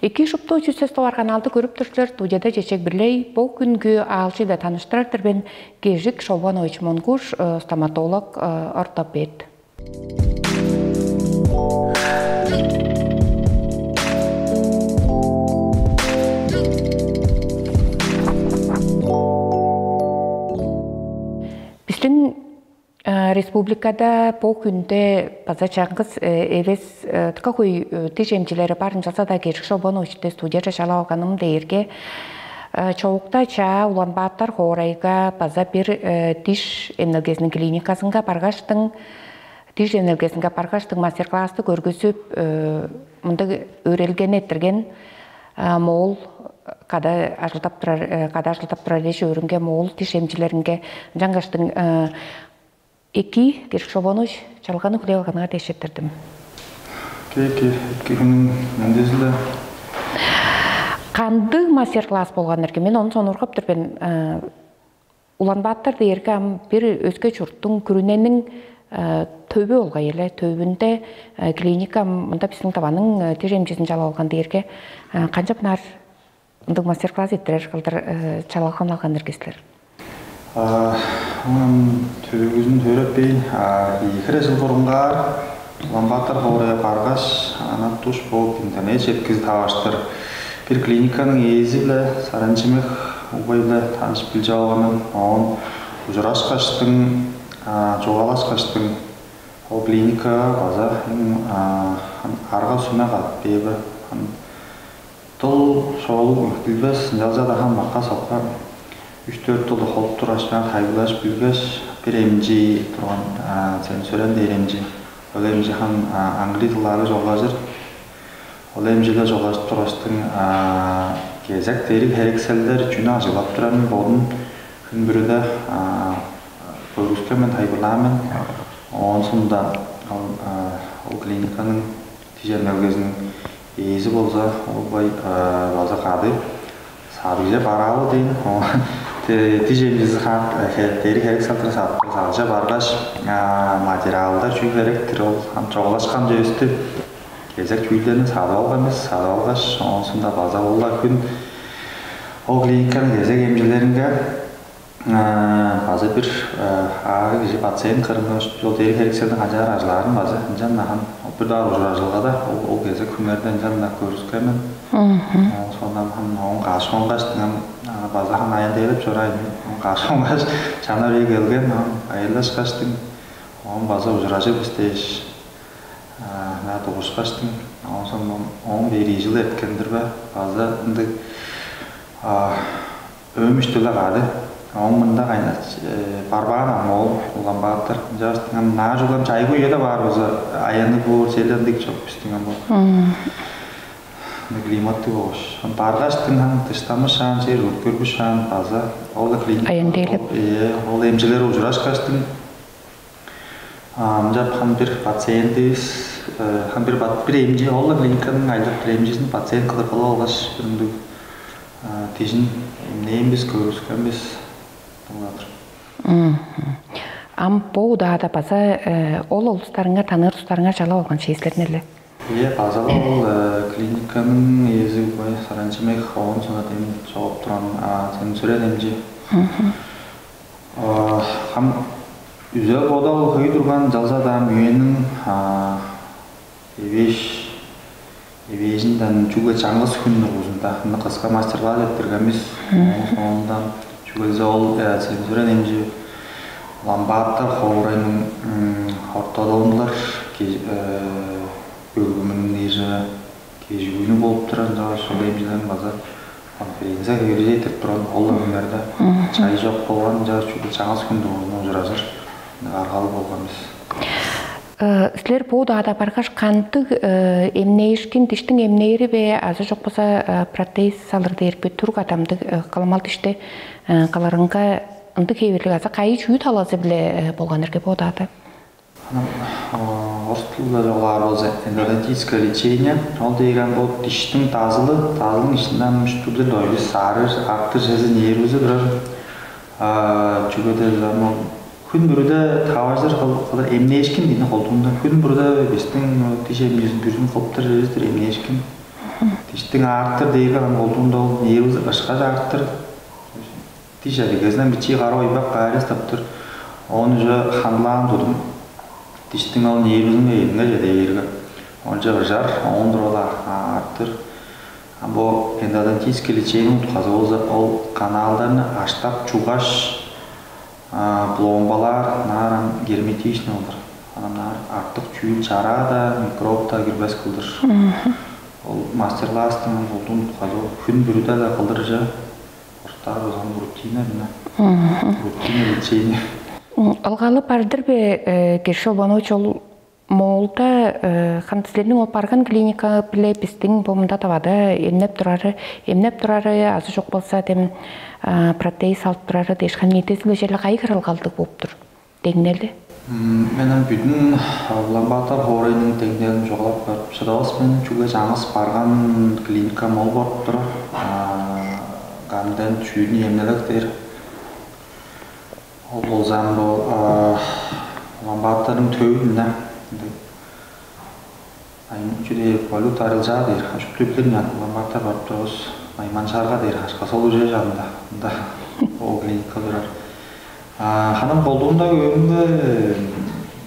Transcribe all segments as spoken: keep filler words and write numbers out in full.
Эки шупту чүсес товар каналды көрүп тур силер, студияда Чечек Бирлей. Бо күнгү аалчы-биле таныштырар-дыр мен, Кежик Шолбанович Монгуш, э, стоматолог, э, ортопед. Биздин э, республикада бо хүнде база чаңгыс, э, эвес, э, дыка хөй, э, диш эмчилери бар, ынчалза-даа Кежик Шолбоновичти студияже чалап алганым дээрге, э, чоокта чаа Улан-Баатар хоорайга база бир, э, диш эмнелгезиниң клиниказынга баргаштың, диш эмнелгезинге баргаштың мастер-классты көргүзүп, э, мындыг өөрелгени эрттирген, э, моол када ажылдап турар, э, када ажылдап турар дээш өөрүнге, моол диш эмчилеринге. Ынчангаштың, э, эки Кежик Шолбонович, чалганы хүлээп алганыңар дээш четтирдим. Эки, эки, эки хүнүң мендези-ле. Кандыг мастер-класс болган эрге? Мен ону сонуургап тур мен. Э, Улан-Баатар дээрге ам бир өске чурттуң, күрүнениң, э, төвү болгай эле. Төвүнде, э, клиника, ам мында биздин Тываның, э, диш эмчизин чалап алган дээрге, э, канчап ынаар ындыг мастер-класс эрттирер кылдыр, э, чалалган алган эрге силер? А, оон төөгүзүн төреппейн, а, ийи хире чыл бурунгаар Улан-Баатар хоорайга баргаш, ана туш бооп интернет четкизи таваштыр бир клиниканың ээзи-биле, Саранчымек угбай-биле, танышып билчип алган мен. Оон ужурашкаштың, а, чугаалашкаштың, ол клиникага база, м, а, ам арга-сүме кадып кээп, ам дыл-шоолуг билбес, ынчалза-даа ам акка-сокка үш-дөрт дылды холуп тургаш, ынчаар тайылбырлажып билгеш, бир эмчи турган, а, Сен-Сүрен дээр эмчи. Ол эмчи ам, а, англий дылдаарга чугаалажыр. Ол эмчи-биле чугаалажып тургаштың, а, кезек дериг-херекселдер, чүнү ажыглап турарын бодун хүн бүрүде, а, көргүскен мен, тайылбырлаан мен. Оон соонда ол, а, ол клиниканың дижен мелгезиниң ээзи болза, ол бай, а, база кады садыгже бараалы дээн. О, те-, дижен мелгези хант, э, хе-, дериг-херек салдыр садыгже баргаш, а, материалдар чүү херектир, ол ам чугаалашкан чүвестү кезек чүүлдерни садып алган бис. Садып алгаш, оон соонда база ол-ла хүн ол клиниканың кезек эмчилеринге, а, база бир, а, аарыг кижи, пациент кырынга ол дериг-херекселдиң канчаар ажылдаарын база ынчан ам ол бир дугаар ужуражылгада ол, ол кезек хүннерде ынчан-на көргүскен мен. Мгм. Оон соонда ам ооң каш хонгаш, ам, а, база ам аян дээп чораайн, ам каш хонгаш, чанар үе келген, ам байырлашкаштың, оон база ужуражыр бис дээш, а, ынаар дугурушкаштың, оон соонда ооң бээр ийи чыл эрткен-дир бе, база ындыг, а, өөм-үштү-ле кады. Ооң мында кайнаар, э, барбаан ам ол Улан-Баатар. Ынчангаш ам ынаар чүгле ам чайгы үеде баар болза, аянныг боор, черле ындыг чок бистиң ам бо. Мм. Ындыг климаттыг болгаш. Ам баргаштың ам дыштанмышаан, чер көрүп көрбүшаан база ол-ла клиника. Аян дээлеп. Ол, э, ол эмчилер ужурашкаштың, а, ынчап ам бир пациентивис, э, ам бир пат-, бир эмчи, ол-ла клиниканың ажылдап турар эмчизин пациент кылдыр кылып алгаш, бир ындыг, а, дижин эмнээн бис, көргүскен бис, дыңнадыр. Мгм. Ам бо удаада база, э, ол улустарыңар, таныыр улустарыңар чалап алган силер-не але? Ийе, база-ла ол, э, клиниканың ээзи угбай Саранчымек, оон соонда дем чогуп турган, а, Сен-Сүрен эмчи. Мгм. А, ам үзел-бодал хөй турган, ынчалза-даа ам үениң, а, эвээш, эвээжинден чүгле чаңгыс хүн дургузунда ынчан кыска мастер-класс эрттирген бис. Мгм. Ооң соонда чүгле ол, э, Сен-Сүрен эмчи Улан-Баатар хоорайның, м, ортодонтулар ке-, э, бөлгүмүнүң ниже кежигүнү болуп турар, ынчангаш ол эмчилерин база конференция хевирлей эрттирип турган ол-ла хүннерде. Мгм. Чай чок болган, ынчангаш чүгле чаңгыс хүн дургузунда ужуражыр аргалыг болган бис. Э, силер бо удаада баргаш, кандыг, э, эмнээшкин, диштиң эмнээри бе, азы чок болза, э, протез салыр дээр бе, түрк адамдыг, э, кылымал дишти, э, кылырынга ындыг хевирлиг, азы кайы, чүү талазы-биле, э, болган эрге бо удаада? Ам, а, орус дылда чугаалаар болза, эндодонтическое лечение. Ол дээрге ам бо диштиң дазылы, дазылың иштинде ам үш түрлү дойгу, сарыыр, артыыр чүвези, нервизи турар. А, чүге дээрге ам ол хүн бүрүде таваржыр кыл-, кылдыр эмнээшкин дийин, колдуунда. Хүн бүрүде бистиң диш эмчизин бүрүзүн кылып турар чүвевис-тир эмнээшкин. Мгм. Иштиң аартыр дээрге ам колдуунда ол нервизи ышкаш аартыр. Диш эрегезинен бичии кара ойбак кайрастаптыр. Оон уже хандылаан тудум. Диштиң ол нервизиниң эринге чеде бээрге, онча ыжар, оон туруп-ла аартыр. Ам бо эндодонтический лечениениң утказы болза, ол каналдарны аштап чуггаш, пломбалаар, ынаар ам герметичный болур. Анаа ынаар артык чүүл, чараа-даа, микроб-даа кирбес кылдыр. Ол мастер-класстың ам колдуун утказы ол. Хүн бүрүде-ле кылдырже, ортаар болган рутина, мына. Рутина лечения. Ылгалы бар-дыр бе, Киржи Шолбонович, ол Моолда, хам силерниң ол барган клиника-биле бистиң бо мында Тавада эмнеп турары, эмнеп турары азы чок болза дем протез салып турары дээш, хам ниитизи-биле черле кайы хире ылгалдыг болуп тур деңнели? Мен ам бүдүн Улан-Баатар хоорайның деңнелин чугаалап барып шыдавас мен, чүгле чаңгыс барган клиникам ол болуп турар. Ганден чүүрүн эмнелек дээр. Ол болза ам бо Улан-Баатарның төвүнде. Ай, чү дээр, валюта арылчаа дээр, шупту билдир мен, Улан-Баатар барып турувус, Найман-Шарга дээр, Ашка-Сол үре чанында, ында ол клиника турар. Ханам колдуунда көөрүмге,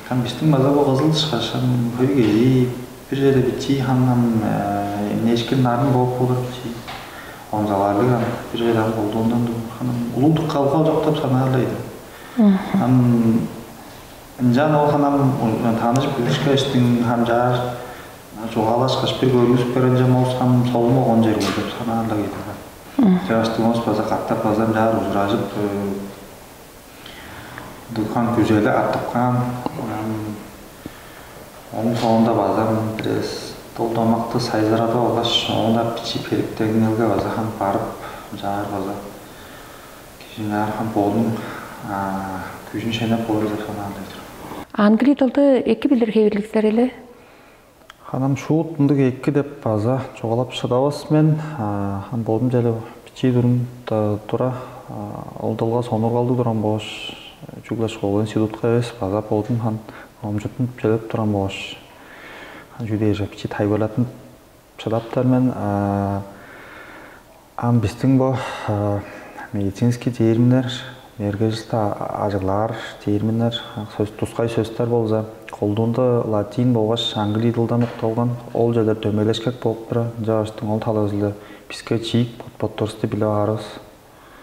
хам бистиң база бо кызыл тышкаш, хам хөй кежи бир черде бичии ханам эмнээшкен нарын бооп болур бичии. Онзаларлыг ам бир черде ам колдуундан тур, ханам улуг дыка алга чок деп санаарлай-дыр. Ам ынчан ол ханам таныжып билишкештиң, хам чаар чугаалашкаш, бир көргүзүп берген чем болза, хам солун болган чер боор деп санаарлай-дыр. Чагаштың оос база катап база ынчаар ужуражып, дыгган күзели артып каан. Ооң соонда база бирээс дол-домакты сайзырадып алгаш, оон-даа бичии периктогеннелге база хам барып, ынчаар база кижи ынчаар хам бодунуң күжүн шенеп болур деп санаан-дыр. Англия дылды эки билир хевирлиг силер эле? Ханам шуут ындыг эки деп база чугаалап шыдавас мен. Ам бодум черле бичии турумда тура, ол дылга сонуургалдыг турган болгаш, чүгле школа, институтка эвес, база бодум хам номчуттунуп чедип турган болгаш, хам чүү дээрже бичии тайылбырлаттынып шыдаптар мен. Ам бистиң бо медицинский терминнер, мергежилди ажыглаар терминнер, сөс, тускай сөстер болза, колдуунда латин болгаш англий дылдан укталган, ол черлер дөмейлешкек болуп турар. Ынчангаштың ол талазы-биле биске чиик бот-боттарывысты билип аарывыс.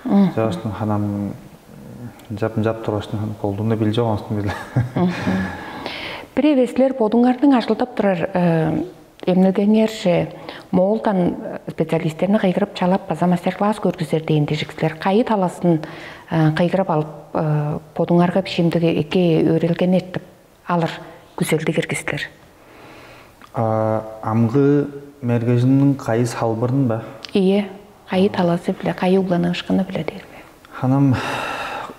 Ынчангаштың ханам ынчап, ынчап тургаштың колдуунда билчип алган бис-ле. Бир эвес силер бодуңарның ажылдап турар эмнелгеңерже Моолдан специалисттерни кыйгырып чалап база мастер-класс көргүзер дээн дижик силер. Кайы талазын кыйгырып алып, бодуңарга бижимдиги эки өөрелген эртип алыр күзелдиг ирги силер? Амгы мергежилиниң кайы салбырын ба? Ийе, кайы талазы-биле, кайы угланыышкыны-биле дээрге. Ханам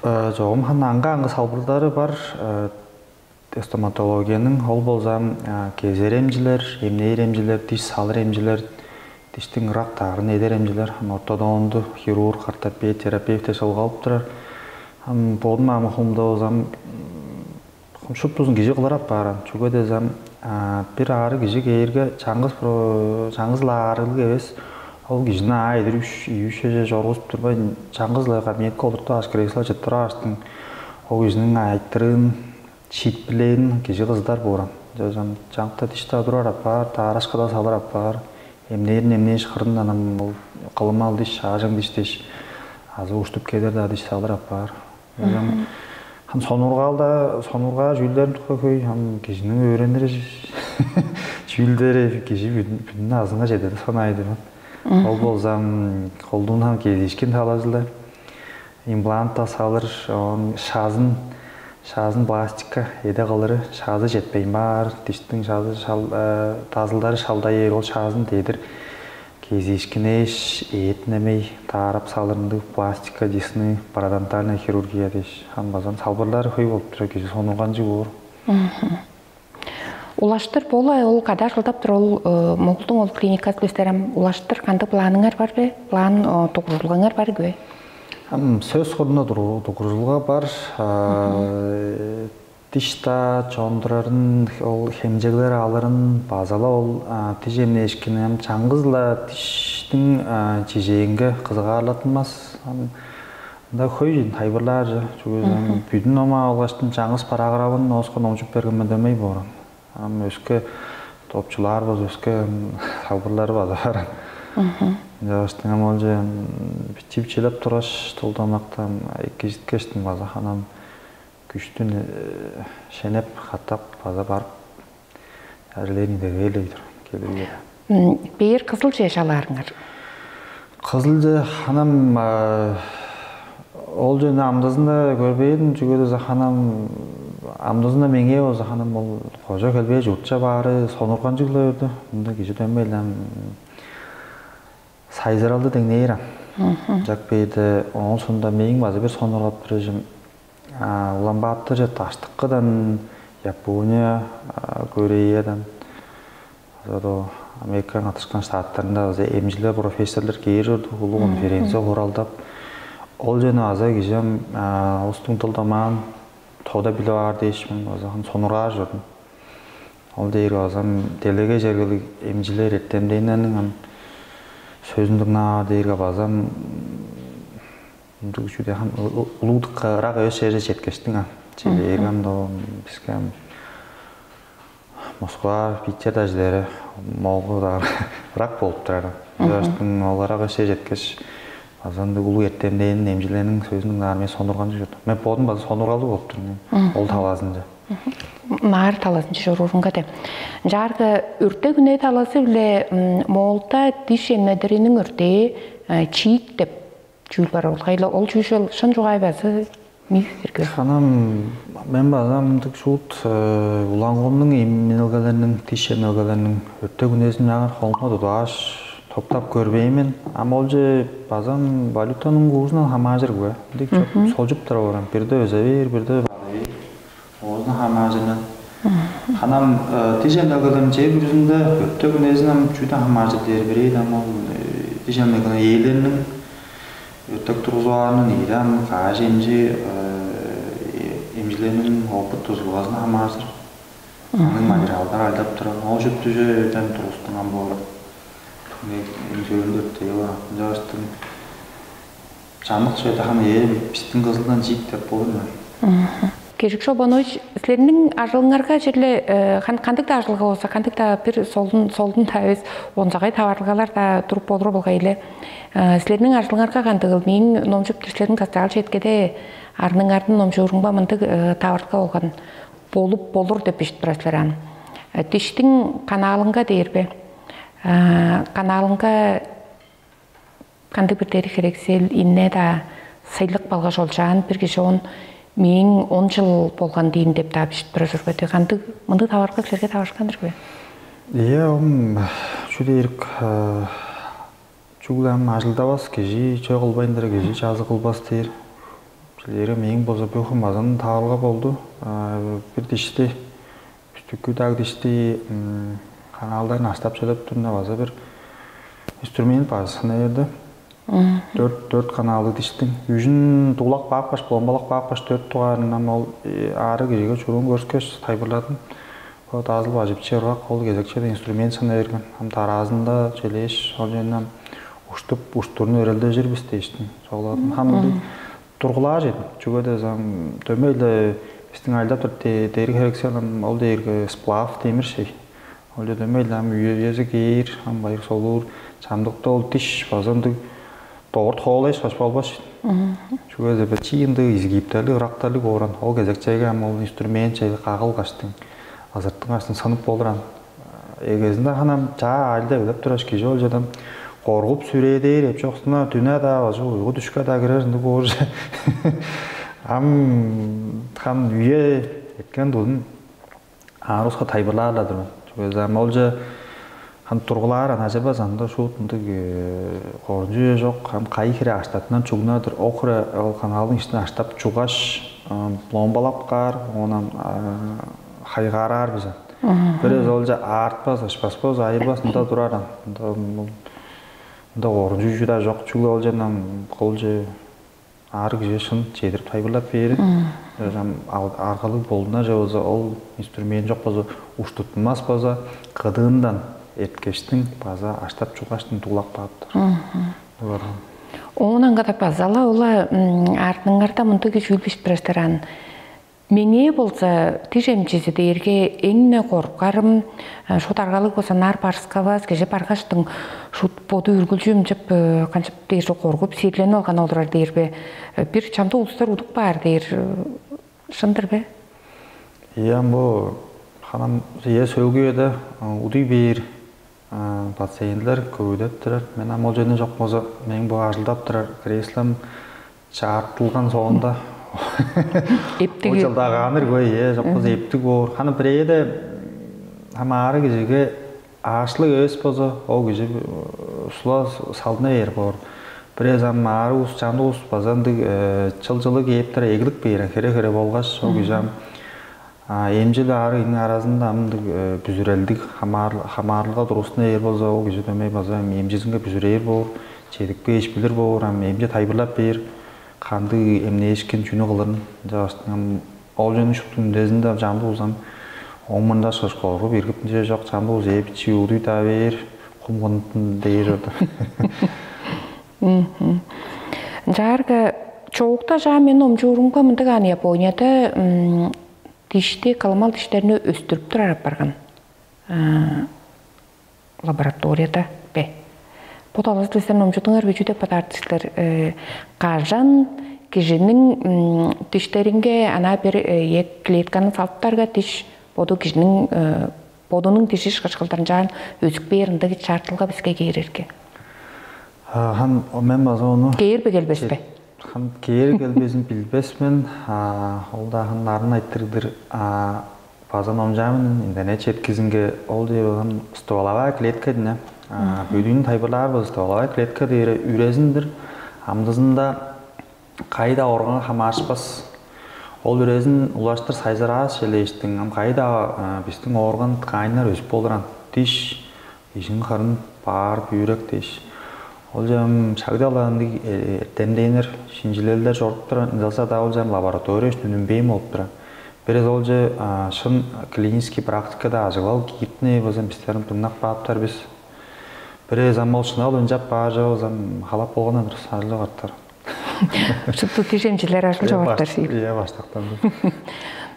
чогум ханам аңгы-аңгы салбырлары бар. Стоматологияның, ол болза кезер эмчилер, эмнээр эмчилер, диш салыр эмчилер, диштиң ырак-дарын эдер эмчилер, ортодонту, хирург, ортопед, терапевт дээш ылгалып турар. Ам бодум амыхымда болзам, шуптузун кижи кылыр апаар. Чүге дезем, бир аарыг кижи кээрге, чаңгыс чаңгыс-ла аарыглыг эвес, ол кижини аа эдир үш ийи үш эже чоргузуп турбайн, чаңгыс-ла кабинетке олуртуп аш кресло чыттырып аштың, ол кижиниң айтырыын шиитпирлээн кижи кызыдар боор ам. Ынчан чаңгыта дишти адырар апаар, таарашка-даа салыр апаар, эмнээрин эмнээш кырындан ам ол кылымал диш, аажаң диш дээш, азы уштуп кедер-даа диш салыр апаар. Ынчан ам сонуургаал-даа, сонуургаа чүүлдерин тукка хөй, ам кижиниң өөренир чүүлдери кижи бүдүн азынга чедер санаайды мен. Ол болзам колдуунан кезиишкин талазы-ла. Имплант-даа салыр, оон шазын, шазын пластика эде кылыры, шазы четпейн баар, диштиң шазы, дазылдары шалдай ээр, ол шазын дедир кезиишкинээш, эът немей даарап салырындыг пластика, десны, пародонтальная хирургия дээш, ам база салбырлары хөй болуп турар, кижи сонурганчыг боор. Улаштыр бо-ла ол када ажылдап тур ол Моголдуң ол клиникасы-биле силер ам улаштыр кандыг планыңар бар бе? План, дугуржулгаңар бар ийик бе? Ам сөс кырында дугуржулга бар. дишта чондурарын, ол хемчеглер алырын база-ла ол диш эмнээшкини ам чаңгыс-ла диштиң чижээнге кызыгаарлаттынмас. Ында хөй тайылбырлаар чүге бүдүн номаа алгаштын чаңгыс параграфын оскон номчуп берген мен дөмей боорун. Ам өске топчулаар болза өске салбырлары база бар. Жаваштың ам олче бичип чилеп тургаш, тулдамактан экижиткештиң база ханам күштүн шенеп, хатап база барып, ажылыын идегээлей тур келирге. Бээр кызыл чеш алаарыңар. Кызылче ханам ол жөнү амдызында көрбээн чүгеде заханам амдызында меңээ ол заханам ол кожа келбээ журтча баары сонурганчыг-ла өрдү. Мында кижи дөмейлем сайзыралды деңнээр ам. Жак бейде оон сонда мээң база бир сонургап туружум. Улан-Баатырже даштыккыдан Япония, Кореядан азадо Американың катышкан штаттарында азы эмчилер, профессорлор кээр чорду, улуг конференция хуралдап, ол жана аза кижим устуң тылдамаан тода билип аар дээшмин азахан сонургаар чордум. Ол дээр азам делеге жергилиг эмчилер эртемдейнерниң ам сөзүн дыңнаар дээрге базам ындыг чүде улуг дыкка ырак эвес черже четкештиң ам. Чилээргем до биске ам Москва, Питер дажылары Моолгу ырак болуп турар. Ырактың ол ырак эвес черже четкеш, база ындыг улуг эртемдээниң эмчилениң сөзүн дыңнаар мен сонурган чүрдүм. Мен бодум база сонургалдыг болуп тур мен ол талаазынча. Маар талазынча чоруурунга деп. Ынчаарга өртек үнээ талазы биле Моолда диш эмнедириниң өртээ чиик деп чүүл бар ол кайла ол чүүшел шын чугаай базы миф бирге. Ханам мен база мындык шуут улангомнуң эмнелгелерниң, диш эмнелгелерниң өртек үнезин жаңар холумга тудугаш топтап көрбейн мен. Ам олче базам валютаның курсунан хамаажыр бе. Ындыг солчуп тура барам. Бирде өзевээр, бирде бадавээр. Оозун хамаажырдан. Ханам дижем дагылдым чер бүрүзүндө өттө күнезин ам чүдө хамаажыр дээр бирээди ам ол дижем дагылдым ээлерниң өттөк тургузуп аарынын ийди ам каажы эмчи эмчилерниң опыт тузулгазын хамаажыр. Аның материалдар алдап турар. Ол шүттүжеден тургустунган боор. Эмчилеринде өттөйү бар. Ынчаштын чамдык чүве даханы ээ бистиң кызылдан чиик деп болур мен. Кежик Шобонович, силерниң ажылыңарга черле кандыг-даа ажылга болза, кандыг-даа бир солдун солдун-даа эвес онзагай таварылгалар-даа туруп болур болгай эле. Силерниң ажылыңарга кандыгыл? Мээң номчуп тур силерниң социал четкеде арныңардын номчуурумга мындыг таварылга болган болуп болур деп бижип турар силер аны. Диштиң канаалынга дээр бе? Канаалынга кандыг бир дери херексел инне-даа сыйлык болгаш олчаан бир кижи он мээң он жыл болган дейн деп-даа бижип турар чорбады. Кандыг мындыг таварга силерге таварышкан-дыр бе? Ийе, ом чү дээрик чүгле ам ажылдавас кижи чөй кылбайн-дыр кижи чаазы кылбас дээр. Билери мээң болза бөхүм азан таварга болду. Бир дишти Үстүкү даг дишти канаалдарын аштап чадап турна база бир инструмент базысына берди. Дөрт дөрт канаалыг диштиң үжүн дулак баапкаш, пломбалак баапкаш дөрт дугаарындан ол ары кижиге чуруун көрүскеш тайбырладым. Бо дазыл бажып чыыргак ол кезекче инструмент сына берген. Ам дараазында челээш ол жеринен уштуп уштурун өрелдежир бис дээштим. Соглаадым. Хам тургулаар чедим. Чүге дезем дөмей эле бистиң айлап тур дээриг херексел ам ол дээрге сплав демир шей. Ол дөмей эле ам үези кээр, ам байыр солуур, чамдыкта ол диш база ындыг догурт хоолай шашып албас. Чүге дезем чи ындыг изгиптерлиг, ырактарлыг ооран, ол кезекчеге ам ол инструмент чей кагыл каштың, азырттың каштың сынып болур ам. Эгезинде ханам чаа аалда өлеп тураш кижи ол жадан коргуп сүрээдээр эпчоксуна дүнэ-даа бажы уйгу дүшке-даа кирер ындыг боор. Ам хан үе эткен дудун аарыска тайбырлаар-ла турган. Чүге ам олче хан тургулаар ан ажырбас анда шуут ындыг корунчу үе жок. Ам кайы хире аштатынан чугнадыр, охура ол каналдың иштин аштап чугаш, пломбалап каар, оонан хайгаараар бизен. Бир эвес олче аартпас, ышпаспас, айырбас мында турар ам. Мында мында орунчу чүү-даа жок чүгле ол чандан колче аарыг кижи шын чедирип тайбырлап бээрин. Ам аргалыг болдунар же болза, ол инструмент чок болза, уштуттунмас болза, кыдыындан эрткештиң база аштап чугаштың дуглап кааптар. Олардан. Оон аңгыда базала ула артыңарда мындыг чүүл бижип турар силер аан. Меңээ болза, диш эмчизи дээрге эң-не коргугарым, шуут аргалыг болза, ынаар барыксавас, кижи баргаштың шуут боду үргүлчү ымчып, канчап дээр, коргуп, сиирленип алган олурар дээр бе? Бир чамдык улустар удуп каар дээр. Шын-дыр бе? Ийе, ам бо ханам, ийе, сөөлгү үеде удуй бээр пациентлер көвүдеп турар. Мен ам ол чүвени чок болза, мээң бо ажылдап турар креслом чаартылган соонда эптиг. Ол чылдагааныр көй, ээ, чок болза эптиг боор. Ханы бирээде хамаары кижиге аашлыг эвес болза, ол кижи сула салдына бээр боор. Бирээзи ам аарыг ус, чамдык ус база ындыг чыл-чылы кээптер эглип бээр, хере-хере болгаш ол кижи ам эмчил аарыг иң аразында ам ындыг бүзүрелдиг хамаарылга тургузуна ээр болза, ол кижи дөмей база эмчизинге бүзүрээр боор, чедип кээш билир боор, ам эмчи тайылбырлап бээр, кандыг эмнээшкин, чүнү кылырын. Ынчангаш ам ол чүвениң шупту үндезинде чамдык улус ам оң мынча шыш коргуп, иргип, ынча чок, чамдык улус эпчи удуй-даа бээр, кум кынын дээр орду. Ынчаарга чоокта чаа мен номчуурумга мындыг аан, Японияда дишти, кылымал диштерни өстүрүп турар апарган лабораторияда бе? Бо талазы десен номчудуңар бе, чүү деп бодаар силер? Кажан кижиниң диштеринге ана бир клетканы салыптарга, диш боду кижиниң бодунуң дижи ышкаш кылдырынчаан өзүп бээр ындыг чаартылга биске кээр эрге. Хан мен база ону кээр бе, келбес бе? Хан кээр келбезин билбес мен. Ол-даа хан нарын айтырыг-дыр. База номчаамын интернет четкизинге, ол дээр болган стволовая клетка дийне. Бөдүүнү тайылбырлаар болза, стволовая клетка дээри үрезин-дир. Амдызында кайда органга хамаарышпас. Ол үрезин улаштыр сайзырааш элээштиң, ам кайда бистиң орган тканьнар өзүп болуран, диш, ишин хырын, баар, бүүрек дээш. Ол чам шагдалаандыг эртемденнер, шинчилелдер чоруп турар, ынчалза-даа ол чам лаборатория үстүнүн бээн болуп турар. Бирээзи ол че шын клинический практикада ажыглал кииртине база бистерин дыңнап кааптар бис. Бирээзи ам ол шынап ынчап баар чогузам, халап болган-дыр, сажылып артар. Шупту тижемчилер ажыл чогуптар шиир. Иә, баштактан.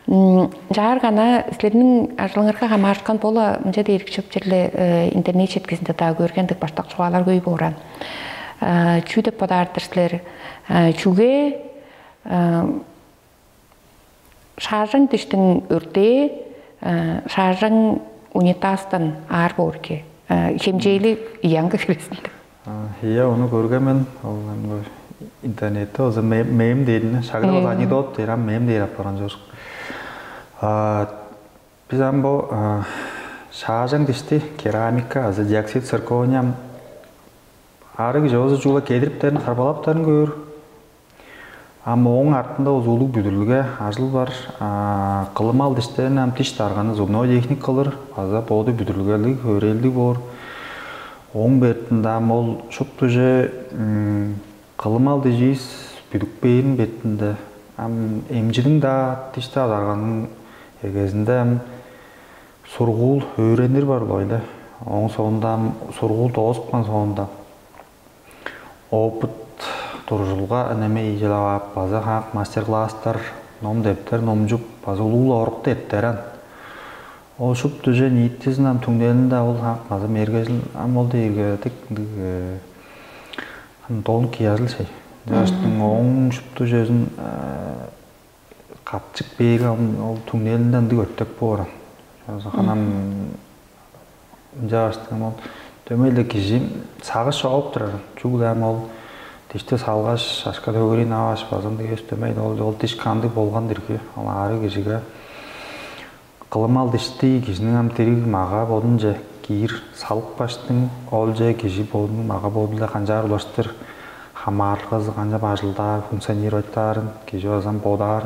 Чаар гана силерниң ажылыңарга хамаарышкан бола мынча дээрик чөпчерле интернет четкизинде даа көргендик баштак чугаалар көй бооран. Чүү деп бодаар-дыр силер? Чүге шаажаң диштиң өртээ шаажаң унитаздан аар боор ке? Хемчээли ыяңгы хирезинде. Ийе, ону көрген мен. Ол интернетте оза мем дээдин, шагда ол анекдот дээр, ам мем дээр апарган чоржук. Биз ам бо шаажаң дишти керамика азы диоксид циркония ам арыг чоозу чугула кедириптерин, харбалаптарын көөр. Ам ооң артында улуг бүдүрүлге ажыл бар. Кылымал диштерин ам диш дарганы зубной техник кылыр, база боду бүдүрүлгелиг, хөөрээлдиг боор. Ооң бертинде ам ол шуптуже кылымал дижиис бүдүкпээрин бертинде ам эмчиниң-даа, диш-даа дарганының эгезинде ам сургуул өөренир бар-ла ойле. Ооң соонда ам сургуул доозупкан соонда опыт туружулга немей чылап ап, база хаак мастер-класстар, ном-дептер номчуп, база улуу-ла орукту эрттерен. Ол шуптуже ниитизин ам түңнелинде ол хаак база мергезин ам ол дээрге дег ындыг ам тонкий ажыл чей. Жаштың ооң шуптужезин катчык бээри ол түңнелинде ындыг өттек боор. Оза ханам ынча баштыгым ол дөмей-ле кижи сагыш чогуп турар. Чүгле ам ол дишти салгаш, ашка төгүрүн аваш, база ындыг эвес дөмей ол ол диш кандыг болган дирги, ол аарыг кижиге кылымал дишти кижиниң ам дириг мага бодунче киир салып каштың, ол же кижи бодунуң мага боду-биле канчаар улаштыр хамаарылгазы канчап ажылдаар, функционировать аарын кижи база бодаар.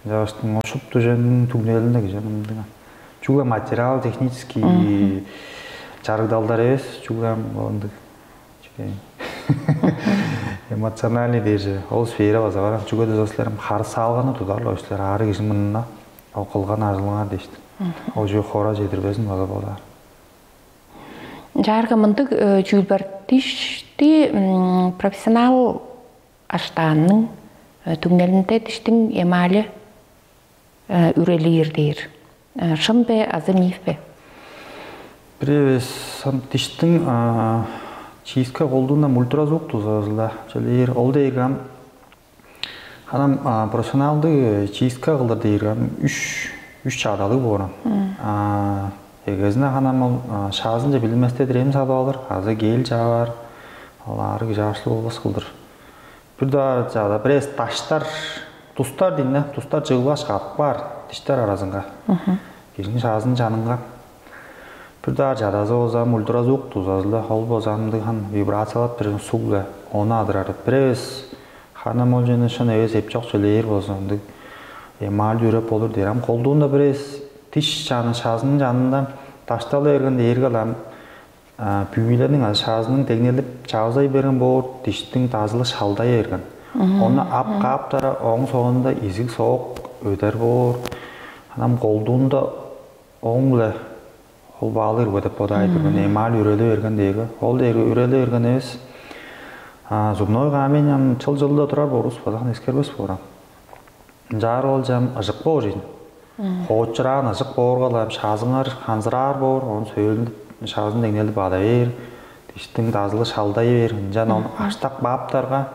Ынчангаш ол шупту чүвениң түңнелинде кижи мындыг. Чүгле материал, технический чарыгдалдар эвес, чүгле ам ындыг. Чүгле Эмоциональный дээр же, ол сфера база бар. Чүге деза силер харысаалганы тудар-ла силер, аарыг кижи мынына, ол кылган ажылыңар дээштиң. Ол чүве хора чедирбезин база болаар. Чаарга мындыг чүүл бар. Дишти профессионал аштаанның түңнелинде диштиң эмали үрелиир дээр. Шын бе азы миф бе? Бир эвес диштиң чиистке колдуундан ультразвук дузазыла чөлээр. Ол дээрге ам ханам профессионалдыг чиистка кылыр дээрге ам үш үч чадалыг боорам. Эгезине ханам ол шаазынче билинместедир эм садып алыр, азы кел чааваар, ол аарыг чаашлыг болбас кылдыр. Бир даа чада бирээс даштар, тустар дейн да, тустар чыгылгаш кадып каар диштер аразынга. Кижиниң шаазын чанынга. Бир даа чадазы болза ам ультразвук дузазы-ла, ол болза ам ындыг хан вибрациялап турган суг-ла, ону адырар. Бир эвес ханам ол жөнү шын эвес эпчок чөлээр болза ындыг эмаль үреп болур дээр. Ам колдуунда бир эвес диш чаны шаазының жанында дашталы берген дээрге ам Пүүйлениң шаазының деңнелип чаалзай берген боор диштиң дазылы шалдай берген. Ону ап кааптара ооң соонунда изиг соок өдер боор. Анам голдуунда ооң-биле ол баалы ирге деп бодаай берген. Эмаль үрели берген дээги. Ол дээги үрели берген эвес. Зубной камень ам чыл-чылда турар боорувус базахан эскербес боор ам. Ынчаар ол чам ыжык боор ийин. Хоочураан ыжык боорга-ла шаазыңар ханзыраар боор, оон сөөлүнде шаазын деңнелип ада бээр, диштиң дазылы шалдай бээр, ынчан ону аштак бааптарга,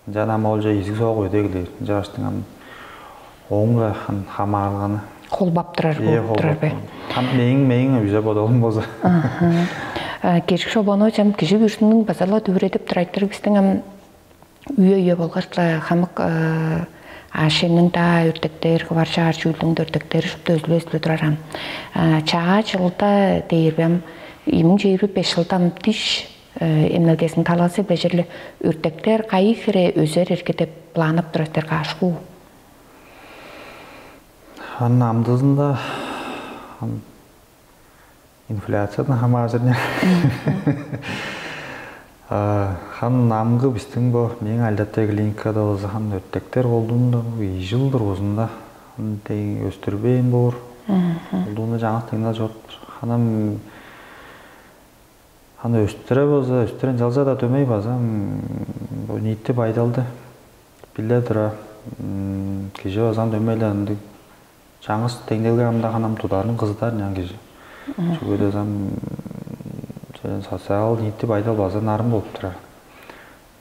ынчан ам олче изиг соок өдеглээр. Ынчааштың ам ооң-ла хамаарылганы. Холбап турар Ийе, болуп турар бе? Холбап. Ам мээң мээң үзе бодалым болза. Кежик шобону чам кижи бүрүзүнүң база-ла дүвүредип турайтыр бистиң ам үе-үе болгаш-ла хамык аъш-чемниң-даа өртектер, кывар-чаар чүүлдүң өртектери шупту өзүлү-өзүлү турар ам. Чаа чылда дээрбем, ийи муң чээрби беш чылдам диш эмнелгезин талазы бежерле өртектер кайы хире өзер эрге деп планап турар силер каашкуу? Хан амдызында инфляциядан хамааржырня. Хан намгы бистиң бо мээң альдаттай клиникада болза хан өртектер болдуунда ижил тургузунда өстүрбээн боор. Болдуунда жаңы тыйнал чоруптур. Ханам хан өстүре болза өстүрен жалза да дөмей база бо ниитти байдалды биле тура кижи база дөмей-ле ындыг Чаңгыс деңнелге амда ханам тударын кызыдар нян кижи. Чүге дезем социал ниити байдал база нарын болуп турар.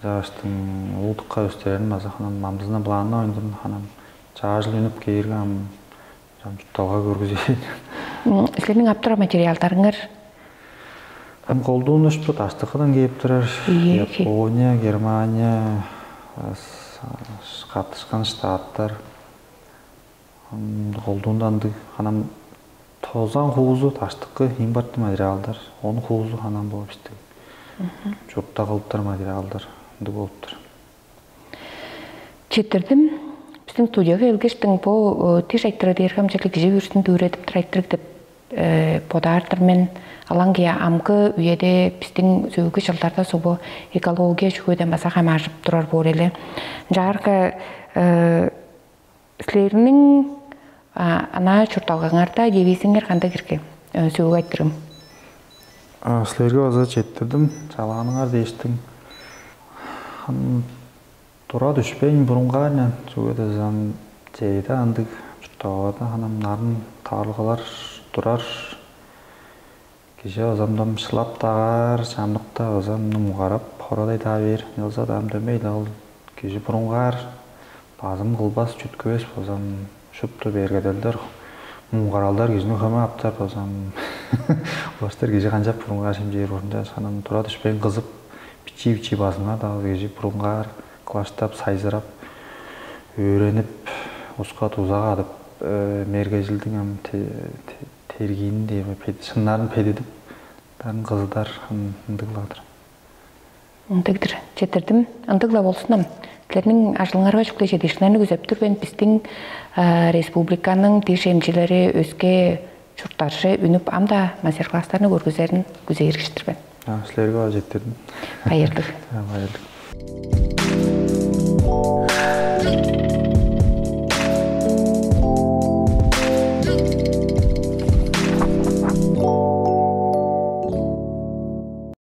Жааштың улдукка өстерин база ханам мамдызына булаанына оюндурун ханам чаажыл үнүп кээрге ам чам чуртталга көргүзээн. Силерниң аптыра материалдарыңар Ам колдуун ушпу даштыкыдан кээп турар. Япония, Германия, катышкан штаттар. Голдуунда ындыг ханам тозан хуузу таштыкы импорттуг материалдар, он хуузу ханам болуп иштиг. Чуртта кылыптар материалдар ындыг болуптур. Четтирдим. Биздин студияга келгештиң бу тиш айтыры дээр хамчалыг кижи бүрүстүн дүүредип тур айтырыг деп бодаар-дыр мен. Алаңгыя амгы үеде биздин сөөлгү жылдарда субу экология чүгөөдөн база хамааржып турар боор эле. Жаарга силерниң ана чуртталгаңарда девизиңер кандай кирген? Сөөгү айтырым. Силерге база четтирдим, чалааныңар дээштиң. Тура дүшпейн бурунгааннан чүге дезем чейде андыг чурттавада ханам нарын таарлыгалар турар. Кижи озамдам шылап дагар, чамдыкта озам нумгарап, хорадай даа бээр. Ынчалза-даа ам дөмей-ле ол кижи бурунгаар базым кылбас, чүткүвес болзам, шупту бергеделдер, муңгаралдар кижини хөме аптар болзам, улаштар кижи канчап бурунгаар шимчээр урунча санам тура дүшпейн кызып, бичии-бичии базынга-даа кижи бурунгаар кылаштап, сайзырап, өөренип, уска дуза кадып, мергежилдиң ам тергиин дээбе, шыннарын педидип, дарын кызыдар ындыгладыр. Ындыгдыр, четирдим. Ындыгла болсунам. Силерниң ажылыңарга чүгле чедиишкиннерни күзеп тур мен. Биздин республиканың диш эмчилери өске чурттарже үнүп ам-да мастер-класстарны көргүзерин күзээргиштир мен. Силерге баа четтирдим. Байырдык. Байырдык.